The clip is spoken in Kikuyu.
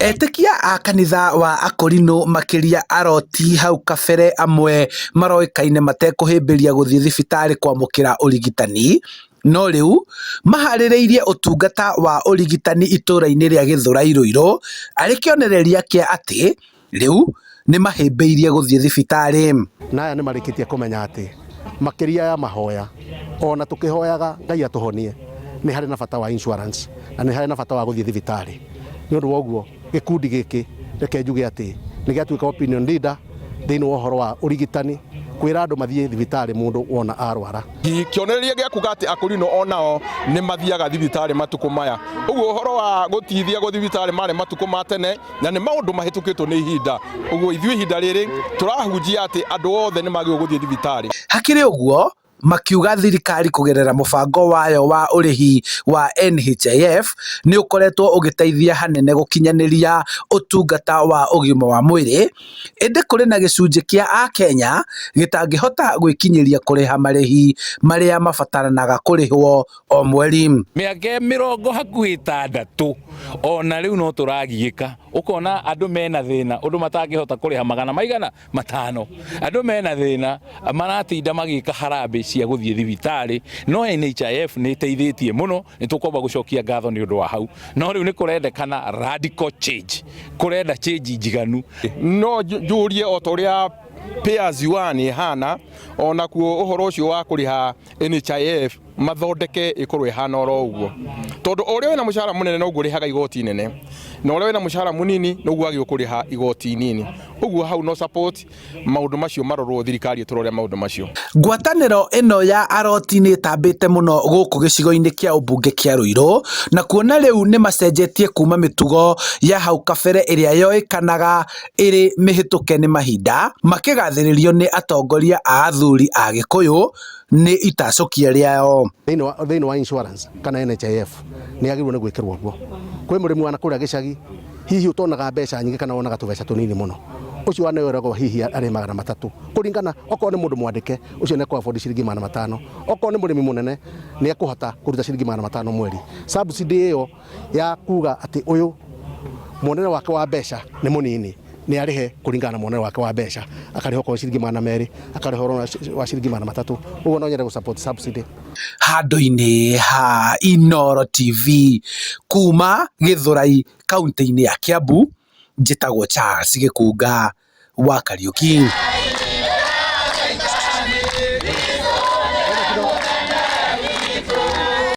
Etĩkia a kanitha wa Akorino makĩria Aroti hau kabere amwe maroĩkaine matekũhĩmbĩria gũthiĩ thibitarĩ kwamũkĩra ũrigitani, no rĩu maharĩrĩirie ũtungata wa ũrigitani itũra-inĩ rĩa Gĩthũrai Ruiru arĩ kĩonereria kĩa atĩ rĩu nĩmahĩmbĩirie gũthiĩ thibitarĩ. Na aya nĩ marĩkĩtie kũmenya atĩ makĩria ya mahoya ona tũkĩhoyaga Ngai atũhonie nĩ harĩ na bata wa insurance na nĩ harĩ na bata wa gũthiĩ thibitarĩ. Nĩ ũndũ wa ũguo gĩkundi gĩkĩ reke njuge atĩ nĩ gĩatuĩka opinion leader thĩinĩ wa ũhoro wa ũrigitani kwĩra andũ mathiĩ thibitarĩ mũndũ wona arwara. Kĩonereria gĩa kuga atĩ Akorino onao nĩ mathiaga thibitarĩ matukũ maya. Ũguo ũhoro wa gũtithia gũthiĩ thibitarĩ marĩ matukũ ma tene na nĩ maũndũ mahĩtũkĩtwo nĩ ihinda. Ũguo ithuĩ ihinda rĩrĩ tũrahunjia atĩ andũ othe nĩ magĩrĩirwo gũthiĩ thibitarĩ. Hakĩrĩ ũguo, makiuga thirikari kũgerera mũbango wayo wa ũrĩhi wa NHIF nĩ ũkoretwo ũgĩteithia hanene gũkinyanĩria ũtungata wa ũgima wa mwĩrĩ, ĩndĩ kũrĩ na gĩcunjĩ kĩa akenya gĩtangĩhota gwĩkinyĩria kũrĩha marĩhi marĩa mabataranaga kũrĩhwo o mweri. Mĩaka mĩrongo hakuhĩ ĩtandatũ ona rĩu no tũragiĩka, ũkona andũ mena thĩna ũndũ matangĩhota kũrĩha magana maigana matano, andũ mena thĩna maratinda magĩka harambĩ cia gũthiĩ thibitarĩ, no NHIF nĩ ĩteithĩtie mũno, nĩ tũkwamba gũcokia ngatho nĩ ũndũ wa hau, no rĩu nĩ kũrendekana radical change, kũrenda change njiganu. No njũrie o ta ũrĩa pay as you earn ĩhana, onakuo ũhoro ũcio wa kũrĩha NHIF mathondeke ĩkorwo ĩhana oro ũguo, tondũ o ũrĩa wĩna mũcara mũnene noguo ũrĩhaga igoti inene, na ũrĩa wĩna mũcara mũnini noguo wagĩrĩirwo kũrĩha igoti inini. Ũguo hau no support maũndũ macio marorwo, thirikari ĩtũrore maũndũ macio. Ngwatanĩro ĩno ya Aroti nĩ ĩtambĩte mũno gũkũ gĩcigo-inĩ kĩa ũmbunge kĩa Ruiru, na kuona rĩu nĩ macenjetie kuma mĩtugo ya hau kabere ĩrĩa yoĩkanaga ĩrĩ mĩhĩtũke nĩ mahinda, makĩgathĩrĩrio nĩ atongoria a athuri a Gĩkũyũ nĩ itacũkia rĩao. Thĩinĩ wa insurance kana NHIF nĩ yagĩrĩirwo nĩ gwĩkĩrwo guo. Kwĩ mũrĩmi wa kũrĩa gĩcagi hihi ũtonaga mbeca nyingĩ kana wonaga tũbeca tũnini mũno, ũcio waneweragwo hihi arĩ 300 kũringana, okorwo nĩ mũndũ mwandĩke ũcio nĩ ekũ afford ciringi 500, okorwo nĩ mũrĩmi mũnene nĩ ekũhota kũruta ciringi 500 mweri. Subsidy ĩyo ya kuga atĩ ũyũ muonere wake wa mbeca nĩ mũnini nĩ arĩhe kũringana na muonere wake wa mbeca, akarĩha okorwo ciringi 200, akarĩha ũhoro wa ciringi 300. Ũguo no nyende gũ support subsidy. Handũ-inĩ ha Inooro TV kuma Gĩthũrai kaunti-inĩ ya Kiambu, njĩtagwo Charles Gĩkunga wa Kariuki.